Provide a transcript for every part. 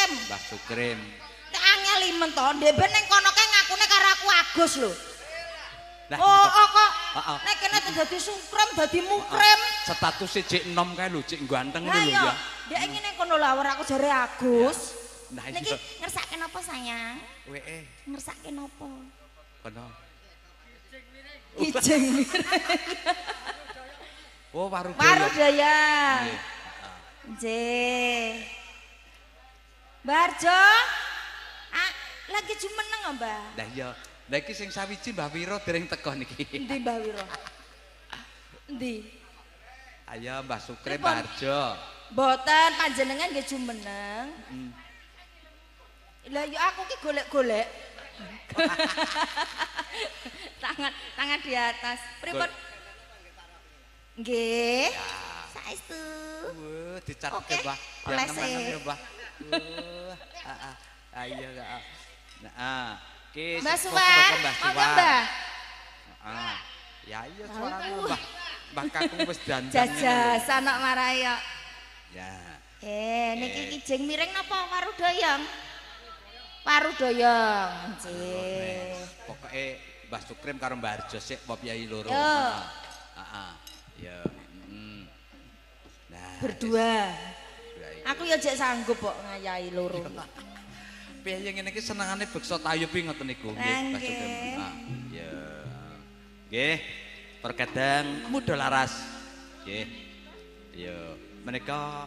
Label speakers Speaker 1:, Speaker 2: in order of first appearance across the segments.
Speaker 1: Sukrim.
Speaker 2: Mbah Sukrim.
Speaker 1: Tek angel imen to, ndek ben ning kono kae ngakune karo aku Agus lho.
Speaker 2: Lah,
Speaker 1: oh kok
Speaker 2: heeh.
Speaker 1: nek kene dadi Sukrim, dadi Mukrim.
Speaker 2: Statuse jek enom kae lho, jek ganteng
Speaker 1: Lah
Speaker 2: lho
Speaker 1: iya,
Speaker 2: ya.
Speaker 1: ndek ngene kono lho awar aku jare Agus.
Speaker 2: Nah
Speaker 1: Niki
Speaker 2: iya.
Speaker 1: ngersake napa sayang?
Speaker 2: Weke
Speaker 1: Ngersake napa?
Speaker 2: kono.
Speaker 1: Kijing miring.
Speaker 2: Oh, Warudaya.
Speaker 1: Warudaya.
Speaker 2: Nggih.
Speaker 1: Nggih. Mbah Arjo. Ah, lagi jumeneng kok, Mbah.
Speaker 2: Lah iya. Lah iki sing sawiji Mbah Wiro dereng teko niki.
Speaker 1: Endi Mbah Wiro? Endi?
Speaker 2: Ayo Mbah Sukrim,
Speaker 1: Pripun?
Speaker 2: Mbah Arjo.
Speaker 1: Mboten panjenengan nggih jumeneng. Lah ya aku ki golek-golek. Tangan tangan di atas. Pripun? Nggih. Saestu.
Speaker 2: Wah, dicarke,
Speaker 1: Oke,
Speaker 2: Mbah.
Speaker 1: oleh
Speaker 2: Diangen-angen
Speaker 1: sih.
Speaker 2: ya, Mbah. Wah, heeh. Ayo, heeh. Nah, ki
Speaker 1: Mbah
Speaker 2: sepuh
Speaker 1: Suwar,
Speaker 2: Mbah
Speaker 1: monggo
Speaker 2: Suwar.
Speaker 1: Mbah.
Speaker 2: Heeh. Ya iya suarane Mbah. Mbah Kakung wis dandan.
Speaker 1: Jajasan kok marai kok.
Speaker 2: Ya.
Speaker 1: Niki kijing miring napa Warudoyong? Warudoyong. Nggih.
Speaker 2: Pokoke Mbah Sukrim karo Mbah Arjo sik apa piyayi loro.
Speaker 1: Yo.
Speaker 2: Heeh. Heeh. Ya. Heeh. Nah,
Speaker 1: Berdua.
Speaker 2: wis.
Speaker 1: Aku ya jek sanggup kok ngayahi loro.
Speaker 2: Piye ngene iki senengane beksa tayub iki ngoten niku nggih Mbah Sukrim.
Speaker 1: Nggih.
Speaker 2: Ah, ya. Nggih. Terkadang muda laras. Nggih. Ya, menika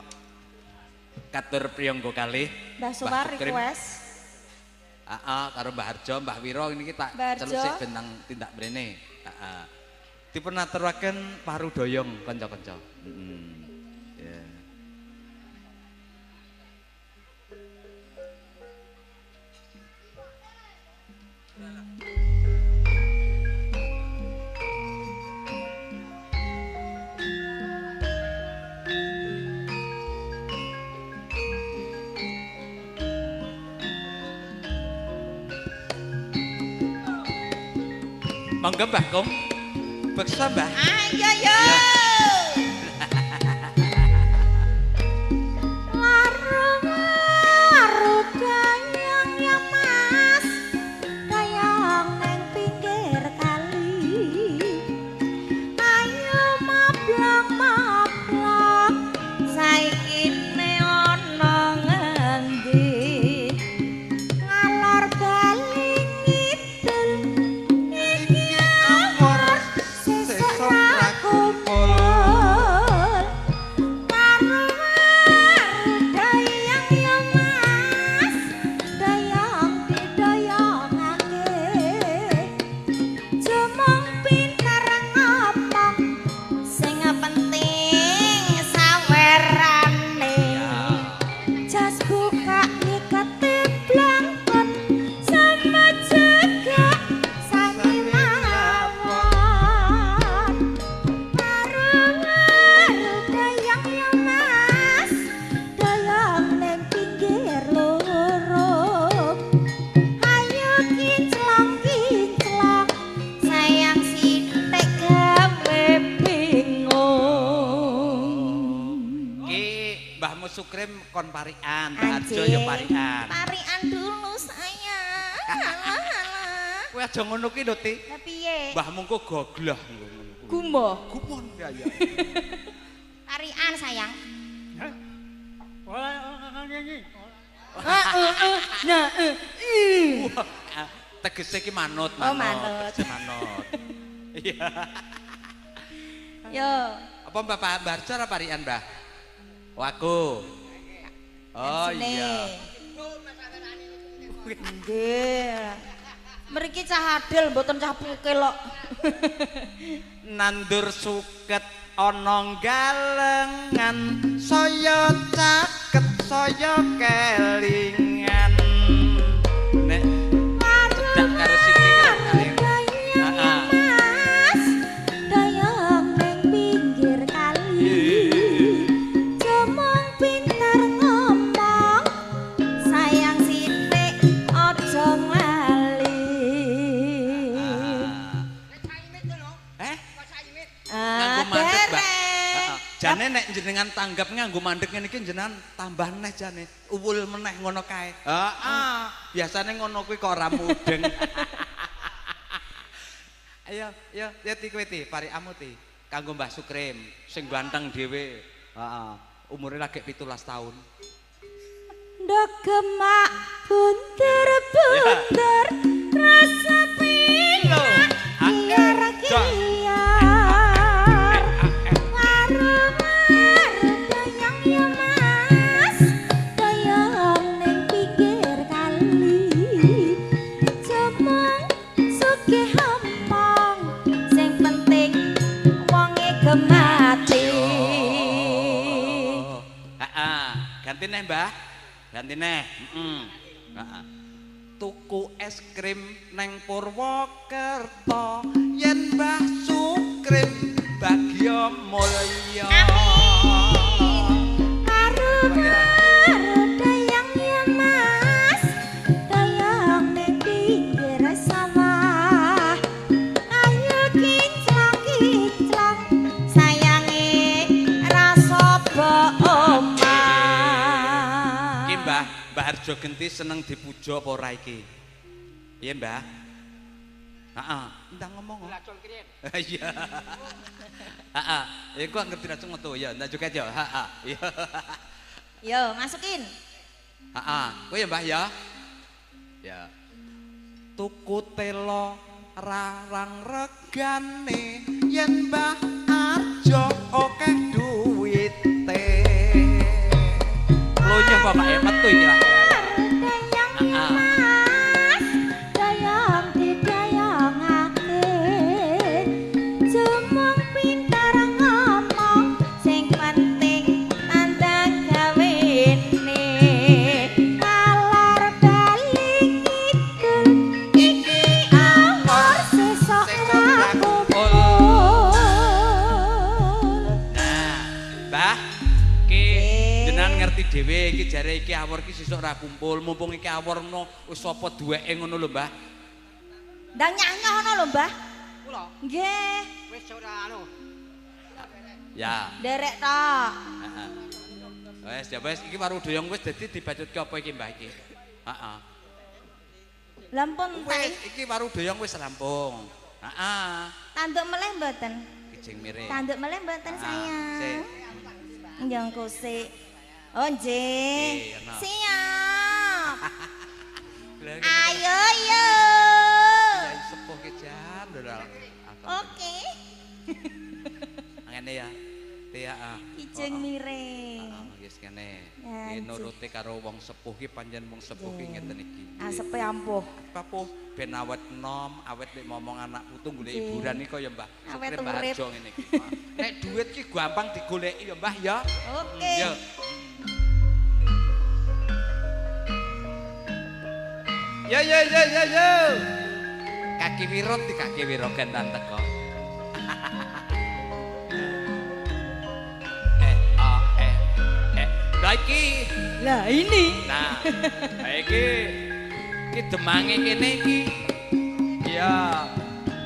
Speaker 2: katur priyangga kalih
Speaker 1: Mbah Suwar
Speaker 2: Sukrim.
Speaker 1: request.
Speaker 2: Heeh, karo Mbah Harjo, Mbah Wiro niki tak
Speaker 1: Mbah Harjo.
Speaker 2: celuk sik ben nang tindak mrene. Heeh. Dipun aturaken Warudoyong kanca-kanca. Heeh. Ya. Monggo Mbah Kung. Beksa Mbah.
Speaker 1: Ayo yo. Warudoyong ya Mas, dayang neng pinggir kali. Ayo mablang-mablang, saiki ne ana ngendi? Ngalor bali ngidul, iki awor sesuk ra kumpul. Karo Warudoyong ya Mas, dayang didoyongake. Jumong pinter ngomong, sing penting sawerane. Jas buka ngikete blangkon, sama juga sami mawon. Karo Warudoyong ya Mas, doyong neng pinggir lorong. Ayo kinclong kinclong, sayang sithik gawe bingung.
Speaker 2: Ki Mbahmu Sukrim kon parikan, Mbah Harjo ya parikan.
Speaker 1: Parikan dulu sayang. Alah alah.
Speaker 2: Kowe aja ngono ki lho, Ti.
Speaker 1: Lah piye?
Speaker 2: Mbahmu kok goglah ngono kuwi.
Speaker 1: Gumoh.
Speaker 2: Gumon ya ya.
Speaker 1: Parikan sayang.
Speaker 2: Wah, tegese ki manut,
Speaker 1: Oh,
Speaker 2: manut.
Speaker 1: manut.
Speaker 2: Tegese manut. Iya.
Speaker 1: Yo.
Speaker 2: Apa Mbah Pak Mbah Harjo ora parikan, Mbah? Oh, aku. Oh iya.
Speaker 1: Nggih. Mriki cah adil mboten cah pukil kok.
Speaker 2: Nandur suket ana galengan, saya caket saya kelingan. Nek cedak karo siti ki lho, kali. Heeh.
Speaker 1: Mas, dayang neng pinggir kali. Jomong pinter ngomong, sayang sithik aja nglali.
Speaker 2: Eh,
Speaker 1: Ah,
Speaker 2: nganggo mandek, Mbak.
Speaker 1: dereng.
Speaker 2: Heeh. Jane nek Nek jenengan tanggap nganggo mandek ngene iki jenengan tambah neh jane. Uwul meneh ngono kae. Heeh. Biasane ngono kuwi kok ora mudeng. Ayo, yo, yo ti kowe ti, parikamu ti. Kanggo Mbah Sukrim sing ganteng dhewe. Heeh. Umure lagi 17 tahun.
Speaker 1: Ndok gemak bunter-bunter rasa penak kiar-kiar. Waru-waru doyong ya Mas, doyong ning pinggir kali. Jemong sugih omong, sing penting wonge gemati.
Speaker 2: Heeh, ganti neh, Mbah. Ganti neh. Heeh. Heeh. Tuku es krim neng Purwokerto yen Mbah Sukrim bagya mulya.
Speaker 1: Amin. Waru-waru doyong ya Mas, doyong ning pinggir sawah. Ayo kinclong-kinclong, sayange rasa omah.
Speaker 2: Iki Mbah, Mbah Harjo Genti seneng dipuja apa ora iki? Piye Mbah? Heeh, ndang ngomong. Iya. Heeh, iku anggere langsung metu ya, ndak joget ya. Heeh. Iya.
Speaker 1: Yo, masukin.
Speaker 2: Heeh, kowe ya Mbah ya. Ya. Tuku telo rarang regane yen Mbah Arjo akeh duwite. Lunyo pokoke metu iki lah.
Speaker 1: Doyong ya Mas, doyong didoyongake. Jumong pinter ngomong, sing penting tandang gawene. Ngalor bali ngidul, iki awor sesuk ra kumpul.
Speaker 2: Nah, Mbah, ki jenengan ngerti dhewe iki jare iki awor iki sesuk ra kumpul, mumpung iki awor ngono wis sapa duweke ngono lho, Mbah.
Speaker 1: Ndang nyah-nyoh ngono lho, Mbah.
Speaker 3: Kula
Speaker 1: Nggih,
Speaker 3: wis ora anu.
Speaker 2: Ya.
Speaker 1: nderek tok.
Speaker 2: Heeh. Wes, ya wes iki waru doyong wis dadi dibacutke apa iki, Mbah iki? Heeh.
Speaker 1: Lah pun
Speaker 2: Wes iki waru doyong wis rampung. Heeh.
Speaker 1: tanduk meleh mboten?
Speaker 2: Kijing miring.
Speaker 1: Tanduk meleh mboten
Speaker 2: Ah,
Speaker 1: sayang?
Speaker 2: sik.
Speaker 1: Njong kusik. Oh nggih.
Speaker 2: Nggih, ana.
Speaker 1: Siap.
Speaker 2: Lah ngene iki
Speaker 1: Ayo yo.
Speaker 2: Kiai sepuh ki jan lho.
Speaker 1: Oke.
Speaker 2: Ngene ya. Ti ya. Ah.
Speaker 1: Kijing miring.
Speaker 2: Heeh, wis ngene.
Speaker 1: Ya,
Speaker 2: Ki nuruti karo wong sepuh ki pancen wong sepuh ki ngeten iki.
Speaker 1: Asepe ampuh.
Speaker 2: Apa ben awet nom, awet nek momong anak putu golek hiburan iki kaya Mbah
Speaker 1: Awet
Speaker 2: Sukrim Mbah
Speaker 1: urip.
Speaker 2: Harjo ngene iki. Nek duit ki gampang digoleki ya Mbah ya.
Speaker 1: Oke.
Speaker 2: Ya. Yo yo yo yo yo. Kaki wirot di kaki wirot gentan teko. Eh a eh eh. Lah iki.
Speaker 1: Lah ini.
Speaker 2: Nah, iki iki demange kene iki. Ya.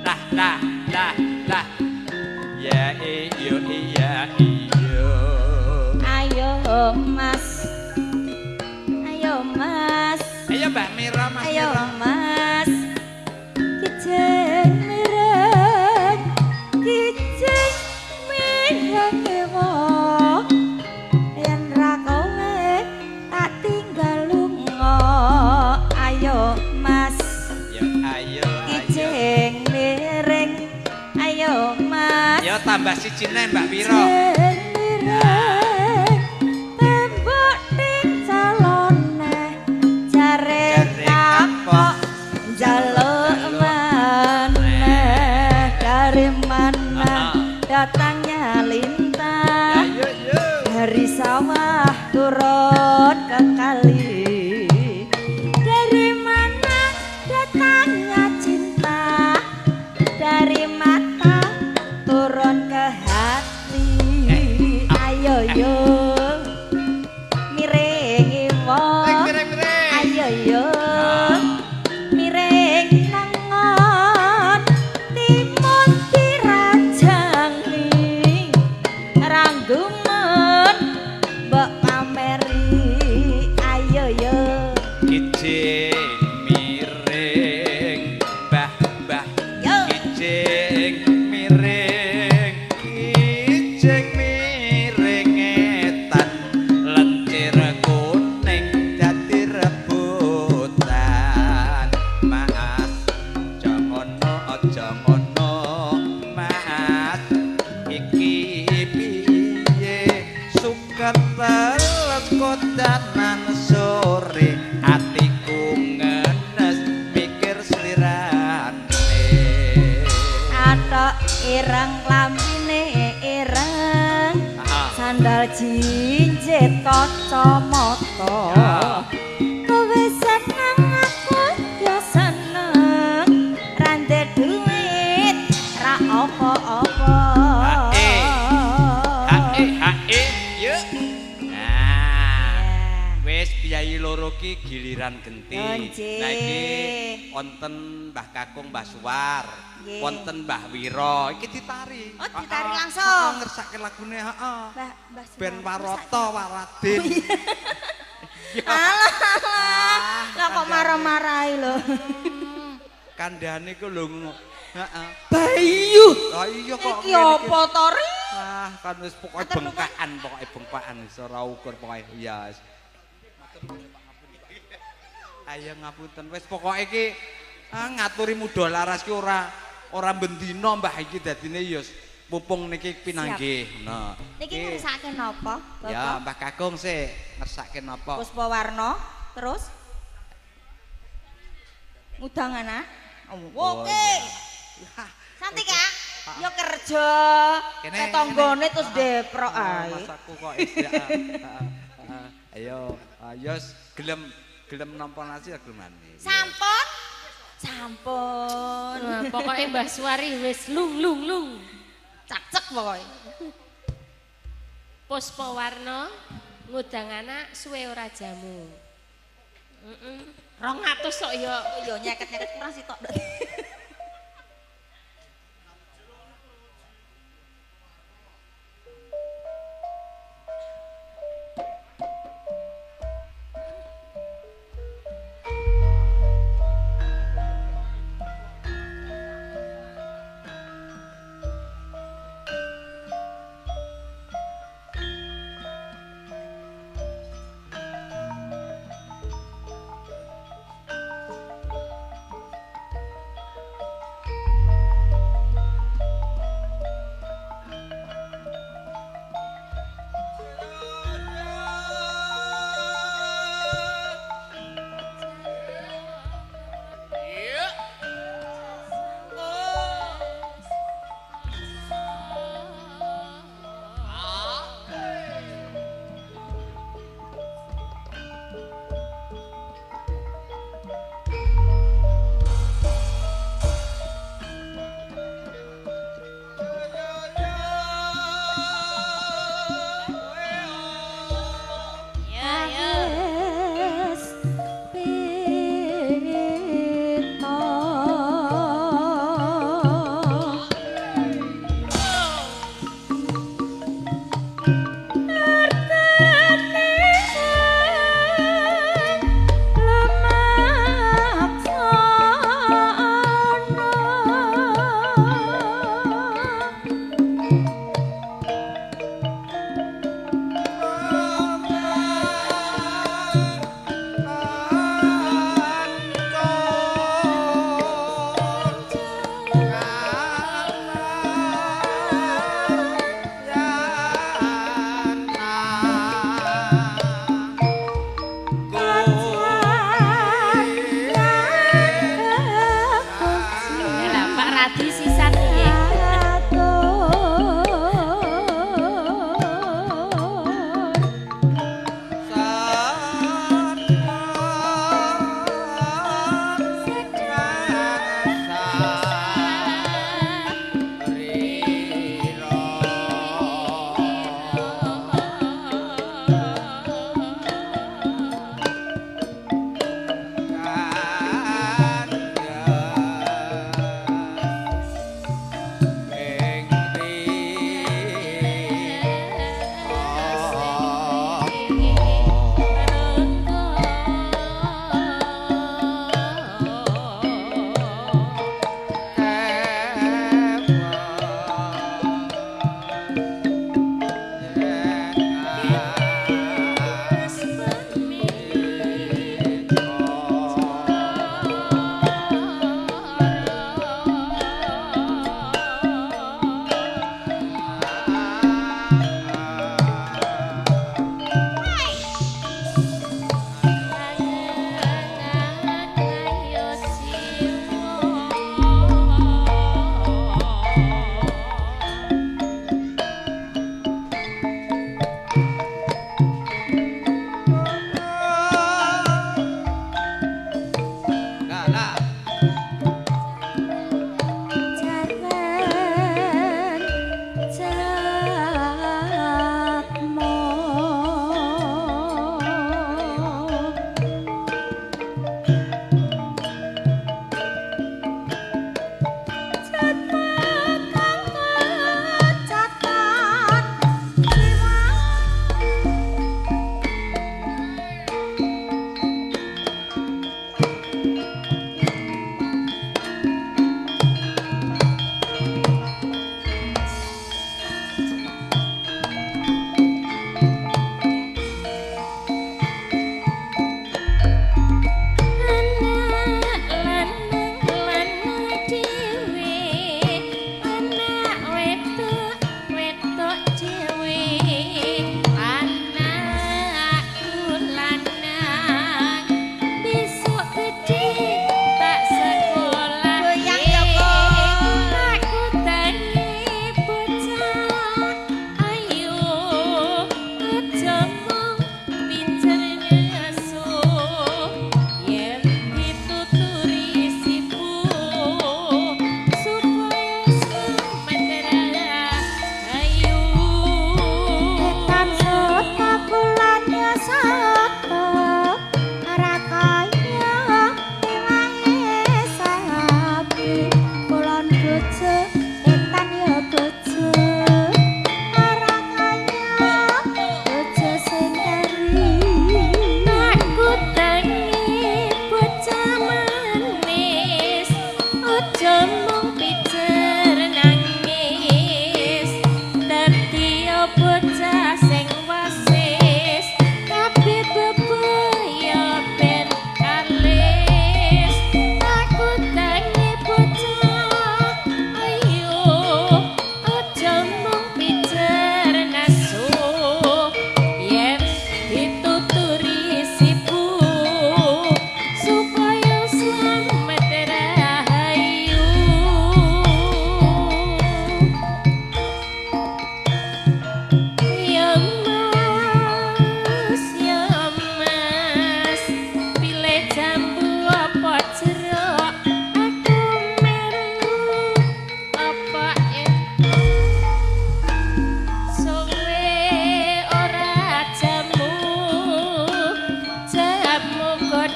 Speaker 2: Lah lah lah lah. Ya iyo iya iyo.
Speaker 1: Ayo Mas. Ayo Mas.
Speaker 2: Ayo Mbak Mira, Mas
Speaker 1: Ayo
Speaker 2: Mira.
Speaker 1: Mas. Kijing mireng. Kijing mireng ewa. Yen ra kowe tak tinggal lunga. Ayo Mas.
Speaker 2: Ya ayo ayo.
Speaker 1: Kijing miring. Ayo Mas.
Speaker 2: Ya tambah siji neh Mbak Wiro.
Speaker 1: Kijing miring. Tembok ting calone jare
Speaker 2: Jare
Speaker 1: kapok njaluk maneh dari mana datangnya lintah
Speaker 2: Ayo yo.
Speaker 1: dari sawah turun ke kali dari mana datangnya cinta dari mata turun ke hati ayo yo miring iwo
Speaker 2: Miring miring.
Speaker 1: ayo yo miring nengon timun dirajangi ranggumen
Speaker 2: Kijing miring Mbah Mbah kijing miring kijing miring etan lencir kuning dadi rebutan Mas aja ngono aja ngono Mas iki piye suket teles kodanan sore atiku ngenes mikir slirane
Speaker 1: Atok ireng lambine ireng sandal jinjit kacamata. Kowe seneng aku ya seneng ra ndek duit ra apa-apa.
Speaker 2: Hae hae yuk. Nah, wis piyayi loro ki giliran genti. Nah iki wonten Mbah Kakung Mbah Suwar, wonten Mbah Wiro, iki ditari.
Speaker 1: Oh, ditari langsung.
Speaker 2: Ngersake lagune heeh.
Speaker 1: Mbah Mbah Suwar.
Speaker 2: Ben warata waradin.
Speaker 1: Alah, alah. Lah kok marah-marahi lho.
Speaker 2: Kandhane ku lho heeh.
Speaker 1: Bayu.
Speaker 2: Lah iya kok
Speaker 1: Iki apa to, Ri?
Speaker 2: Ah, kan wis pokoke bengkakan, pokoke bengkakan wis ora ukur pokoke. Ya wis. Ayo ngapunten wis pokoke iki ngaturi muda laras ki ora ora bendina Mbah iki dadine ya pupung niki pinanggih. Nah.
Speaker 1: Niki ngersake napa, Bapak?
Speaker 2: Ya, Mbah Kakung sik ngersake napa?
Speaker 1: Puspawarna, terus ngudang anak. Oh, oke. Santi Kak, yo kerja. Tetanggane terus deprok ae.
Speaker 2: Masaku kok ya. Ayo, ayo gelem gelem nampa nasi ya gelem mani.
Speaker 1: Sampun. Sampun.
Speaker 3: Pokoke Mbah Suwari wis lung lung lung.
Speaker 1: Cak-cek pokoke.
Speaker 3: Puspawarna ngudang anak suwe ora jamu. Heeh. 200 kok ya.
Speaker 1: Yo nyeket-nyeket kurang sitok.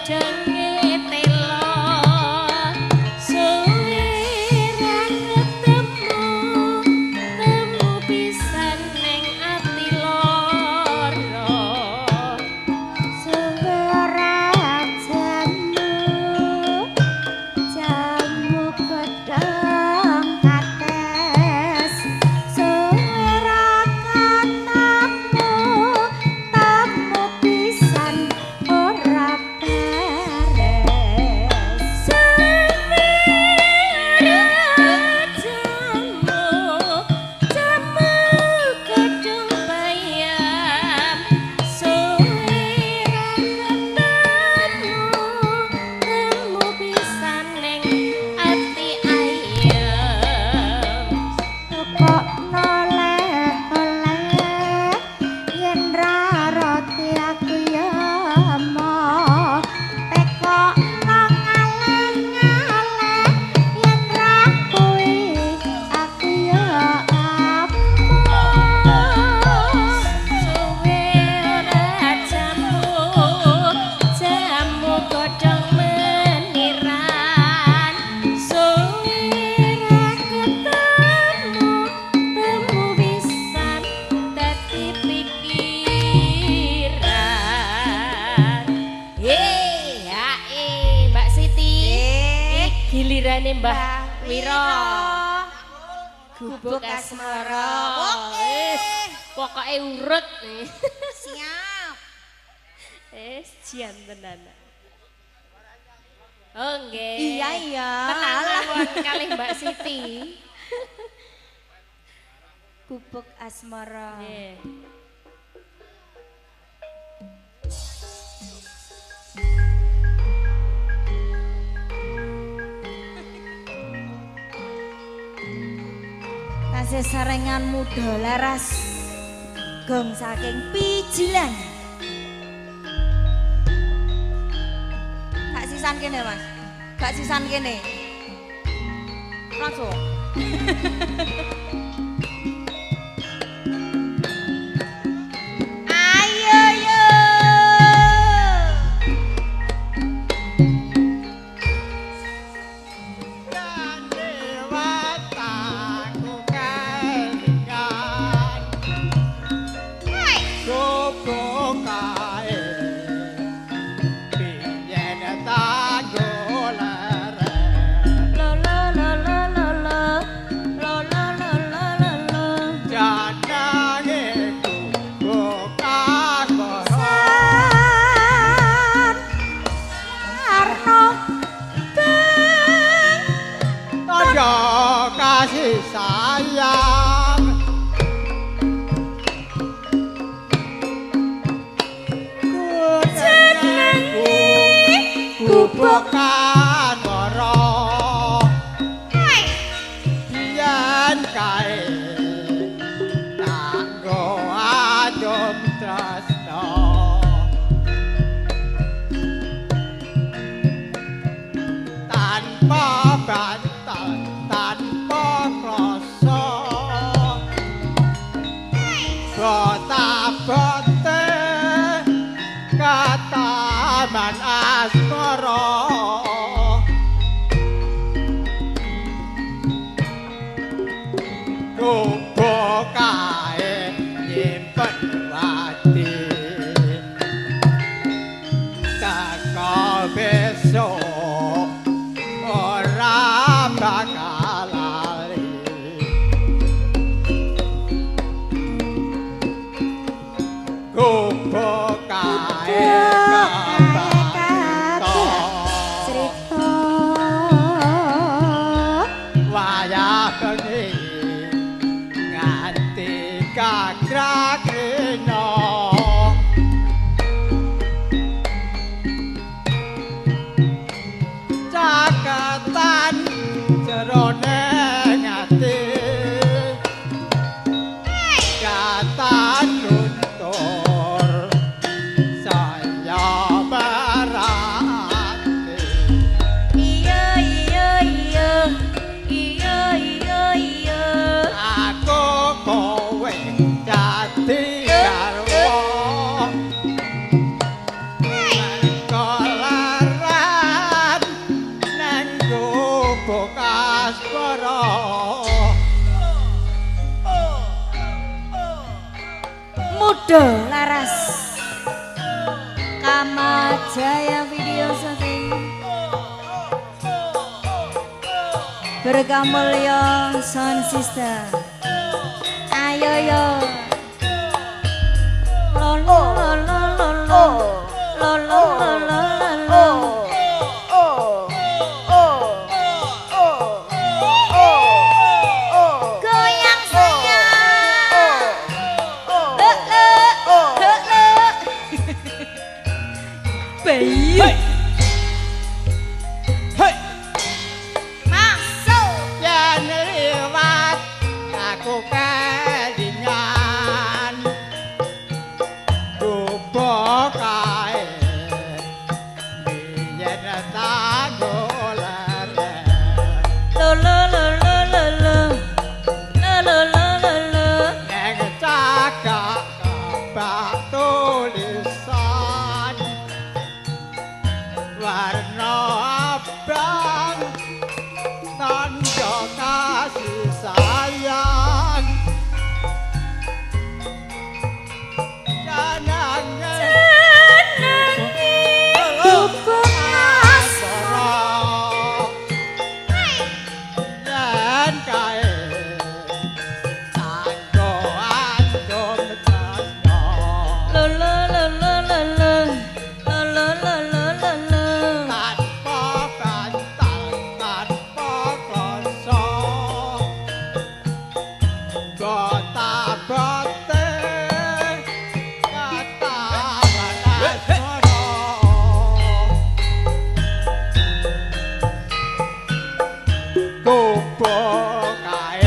Speaker 3: Godhonge telo suwe ra ketemu temu pisan ning ati lara
Speaker 1: Suwe ora jamu jamu godhong kates suwe ra ketemu temu pisan ora beres.
Speaker 3: Suwe ora jamu jamu godhong bayam suwe ra ketemu temu pisan ning ati ayem.
Speaker 1: Tukokno oleh-oleh yen ra roti aku ya emoh tekokno ngaleh-ngaleh yen ra kuwi aku ya amoh.
Speaker 3: Suwe ora jamu jamu godhong meniran suwe ra ketemu temu pisan dadi pikiran. Hei, ya Mbak Siti. Gilirane Mbah Wiro. Gubuk Asmara.
Speaker 1: Oke.
Speaker 3: Wis, pokoke urut nih.
Speaker 1: Siap.
Speaker 3: Wis jian tenan. Oh nggih.
Speaker 1: Iya iya.
Speaker 3: Tenang mawon kalih Mbak Siti.
Speaker 1: Gubuk Asmara.
Speaker 3: Nggih.
Speaker 1: Tasih sarengan muda laras gong saking Pijilan. Gak sisan kene, Mas. Gak sisan kene. Langsung. Ayo yo. Lo lo lo lo lo lo. Lo lo lo lo lo lo. San Arno Bang
Speaker 4: Kasih sayang
Speaker 1: Gubuk
Speaker 4: Asmara biyen kae kanggo adom tresno tanpa bantal tanpa kloso botabote kataman asmara Gubuk kae nyimpen wati teko besok ora bakal lali. Gubuk kae kabar
Speaker 1: Cerita
Speaker 4: wayah bengi nganti kakrakrena.
Speaker 1: Podo Laras Kamajaya Video Syuting Berkah Mulya Sound System. Ayo yo lo lo lo lo lo lo lo lo lo lo. Goyang sayang. Le le le le. Bayu.
Speaker 4: Hei.
Speaker 1: Masuk.
Speaker 4: Yen liwat aku kelingan dupa kae biyen tanggo leren.
Speaker 1: Lo lo lo lo lo lo. Lo lo lo lo lo.
Speaker 4: Neng cagak kebak tulisan warna abang tanda kasih sayang. Jangan
Speaker 1: Jenenge dupa asmara.
Speaker 4: Yen kae tanggo andum tresno.
Speaker 1: Lo lo lo lo lo lo. Lo lo lo lo lo lo.
Speaker 4: Tanpa bantal, tanpa kloso, bota-bote kataman asmara. Kubo kae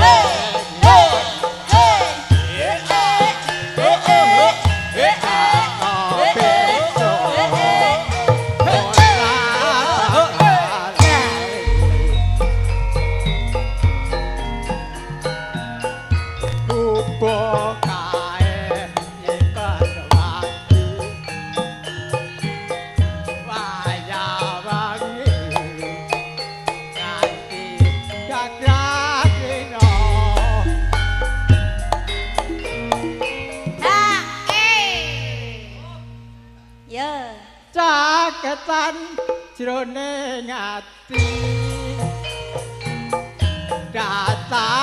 Speaker 4: Kubo kae nyimpen wati wayah wengi nganti gagrak-rino.
Speaker 1: Ya.
Speaker 4: Caketan jroning ati data